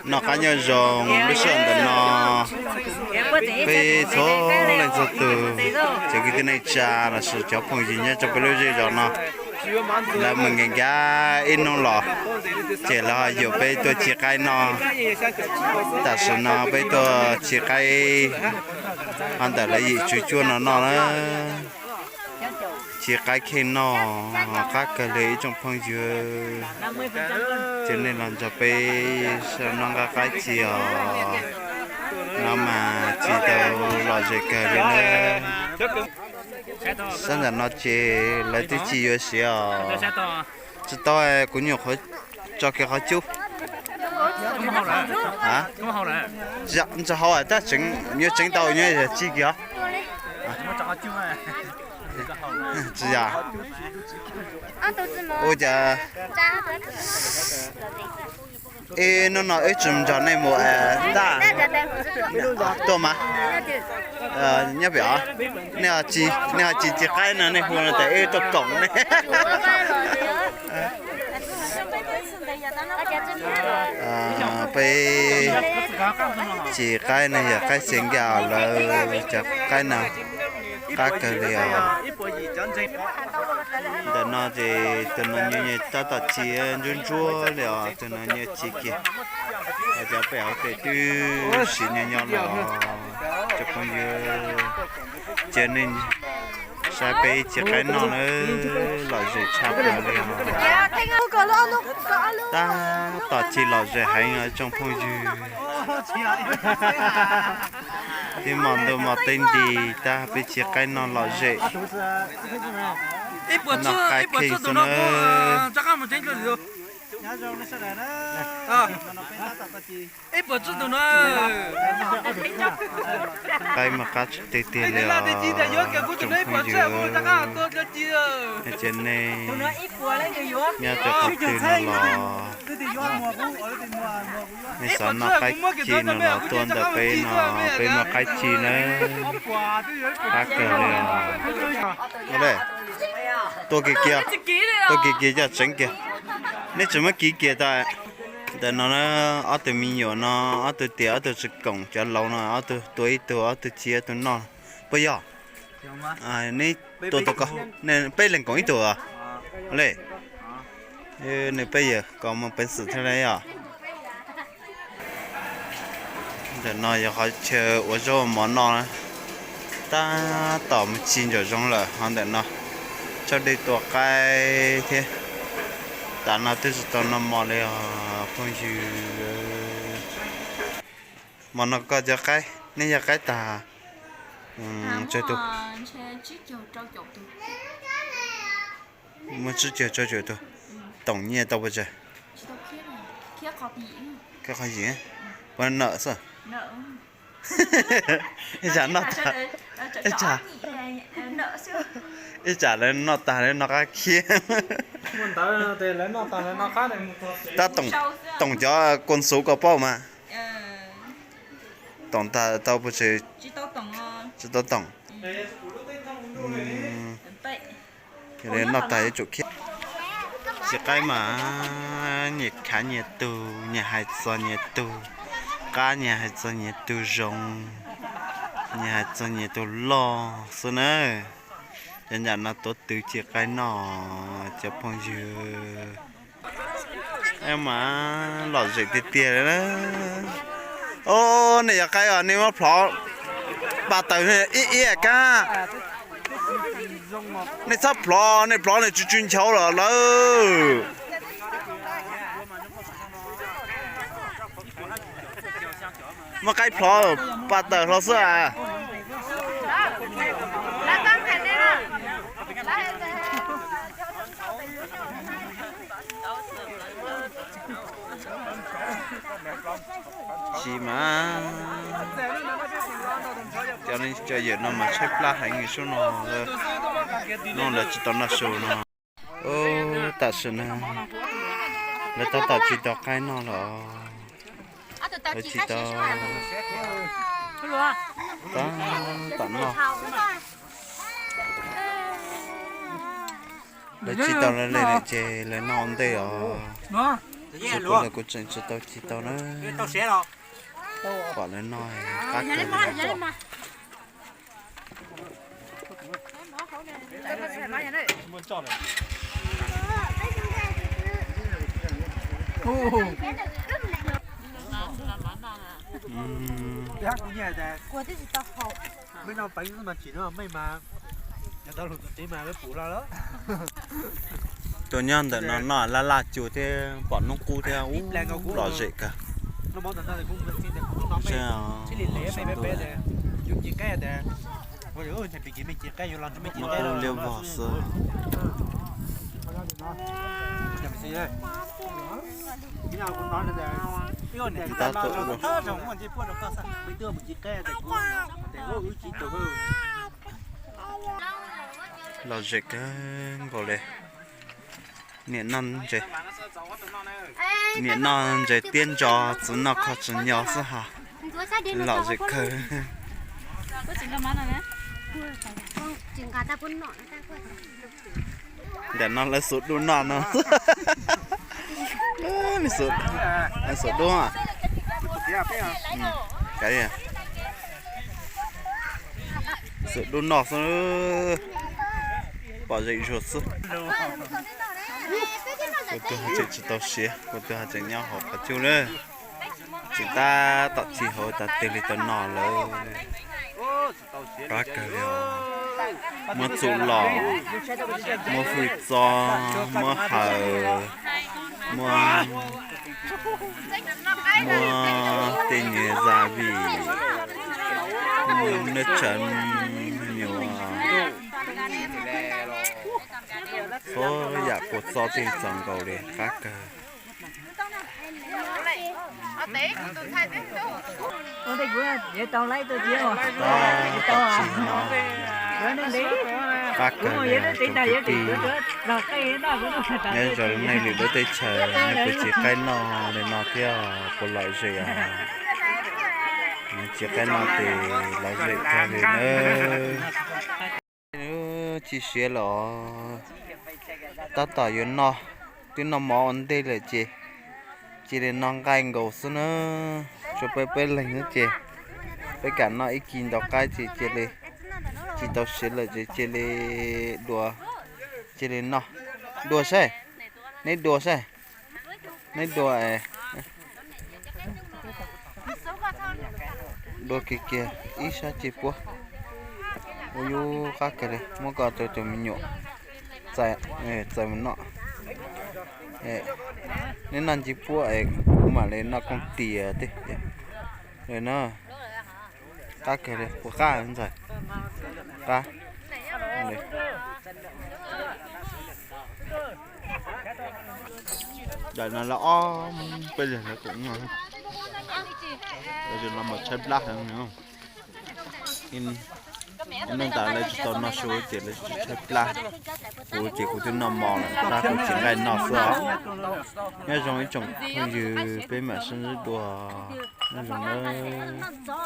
Noj qab nyob zoo lub sij hawm ntawm no, peb txhua leej txhua tus, cov kwv tij neej tsa los sis cov phooj ywg nyob rau peb lub zej zos no, lawv mus nkees nkav ib hnub los, ces lawv ho yuam peb tuaj ci qaib noj. Tam sim no peb tuaj ci qaib, ho ntawm lawv yim tswv cuab no noj na. Ci qaib kheej noj qab kawg li ib tsoom phooj ywg. Ces nej los nrog peb sawv noj nqaij qaib ci os. No mas ci tau lom zem kawg li na. Sab ntawm no ces lawv twb ci yuav siav os. Tsis tau, kuv nyuam qhuav tso kiag qhov cub. Tsis hau, tab tseem yuav tseev tau nyob ci kiag. Tsis yog, ua cas ib hnub no wb tsis nrog nej mus ntaj tuaj mas. Nyob pem os, nej ho ci, nej ho ci ci qaib no nej hu no tas wb tuaj koom nej. Peb ci qaib no yog qaib xia nkaj lawv cov qaib no qab kawg li os. Ntawm no ces tus no nyias tab tom ci ntsuab ntsuab li os, tus no nyias ci kiag. Cov pem hauv pem twb siav nyob nyob los, cov phooj ywg, cia nej saib peb ci qaib noj na, lom zem tshaj plaws li os. Tab tom ci lom zem heev os tsoom phooj ywg. Twb mos ntuj mos teb nti tab peb ci qaib noj lom zem, noj qaib kheej xwb na. Qaib mas qab tiag tiag li os tsoom phooj ywg. Cia nej nyob rau qhov twg no los, nej xav noj qaib ci no los tuaj ntawm peb no, peb muaj qaib ci na, qab kawg li os. Tuaj kiag kiag, tuaj kiag kiag coj tseev kiag. Nej tsis muab kiv kiag tau. Ntawm no ob tug me nyuam no, ob tug tias ob tug tsis koom cov laus no, ob tug tua ib tug, ob tug ci ob tug noj. Puas yog? Neb tua tau ko, peb leeg koom ib tug. Le, nws peb yawg kom mus peev xwm thiab os. Ntawm no yog qhov chaw ua zaub mov noj na. Tab tom mus ci nraum zoov lawm ho ntawm no tshaj dej tua qaib thiab. Tav no twb tsis tau noj mov li os phooj ywg. Hmo no koj cov qaib, nej yog qaib tag tsawg tus? Muaj tsib caug rau caum tus. Toom nyiaj tau puas tsawg? Koj qhov yim, puas nawm xwb? Ib tsam noj tag, ib tsam, ib tsam lawv noj tag lawv noj qab khiab. Tab toom cov kua xuv koj paub mas. Toom tag tau puas tsawg? Tsis tau toom. Noj tag yuav tsum khiab. Ci qaib mas nyias khav nyias tug, nyias hais txog nyias tug qab, nyias hais txog nyias tug zoo, nyias hais txog nyias tug loj xwb na. Cov nram no tuav twv ci qaib noj cov phooj ywg. Mas lom zem tiag tiag li na. Os, nej yog qaib os, nej muab plhov paj taws ib ib kab. Nej txhob plhov, nej plhov nej tsw tsw nchauv los lawm. Muaj qaib plhov, pa tawm hlo xwb as. Tsis mas, cov yawm no mas tshaib plab heev li sub no, no lawv tsis tau noj su no. Tam sim no lawv tab tom tsis tau qaib noj los, lawv tsis tau, tab tom noj. Lawv tsis tau lawv li lawm ces lawv noj ua ntej os. Tsis kuv lawv kuv tseem tsis tau tsis tau na. Pom lawv noj qab kawg. Tus nyob ntawm no noj laj laj cua thiab pom hnub qub thiab ub lom zem kawg. Hnub qub liab vog xwb. Tab tom lom zem kawg nkaus li. Niam noj ntses, niam noj ntses tiab ntso, txiv noj kho tsis nyo xwb hos. Lom zem kawg. Ntawm no lawv xuv dub noj no. Lawv xuv dub. Xuv dub noj xwb. Pom zem zuag xwb. Kuv tus hais tseem tsis tau siav, kuv tus hais tseem nyob hauv qhov cub lawm. Tseem tab tom txhij hauv tas tes li tau noj lawm. Qab kawg li os. Muab txhuv los, muab fwj txo, muab hawm, muab, muab tej nyuag za vim, muab neb tshav nyuag, txhua yam kua txob tej txaus nkaus li qab kawg. Tab tom txhij no, qab kawg li tsoom kwv tij. Nyob zoo nej lwm lub teb chaws, nej puas tsis qaib noj li no thiab puas lom zem os? Tsis qaib noj ces lom zem kawg li nawb. Tsis siav los tab tom yuav noj, twb noj mov ua ntej lawm ces cia li noj nqaij nkaus xwb na. Tsuas peb peb leeg xwb ces peb kam noj ib kis ntaus qaib ces cia li, tsis tau siav lawm ces cia li dua, cia li noj. Dua saib, neb dua saib, neb dua es dua kiag kiag ib sab ci puab. Ua yub qab kawg li, muab koj rau cov me nyuam txais mus noj. Neb noj nci puab es kuv mam li noj kooj tias tej na. Qab kawg li, puas qab ntxawm? Qab. Daim no lawv ob peb leeg lawv kuj noj. Lawv no mas tshaib plab heev. Ib neej tas lawv tsis tau noj su ces lawv tshaib plab. Kuv ces kuv twb noj mov lawm tab kuv tsis nqaij noj xwb os. Nyob zoo ib tsoom phooj ywg, peb mam sib ntsib dua. Nyob zoo nawb.